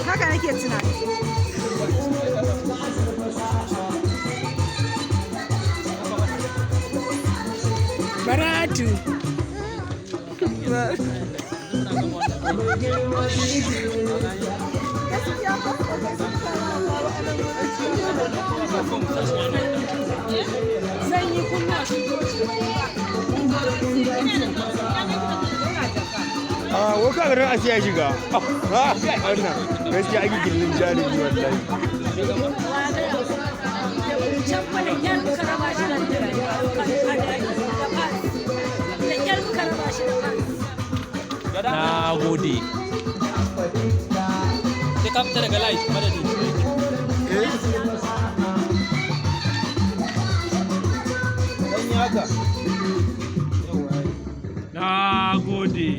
Haka nake tunani. Baratu. Zan yi kunna su. A waka garin asiya shiga. Wannan gaskiya ake gillin jarumi wallahi. Can fa da kyar muka raba shi da da kyar muka raba shi da fans. Na gode. Sai ka fita daga live madadi. Dan yi haka. Na gode.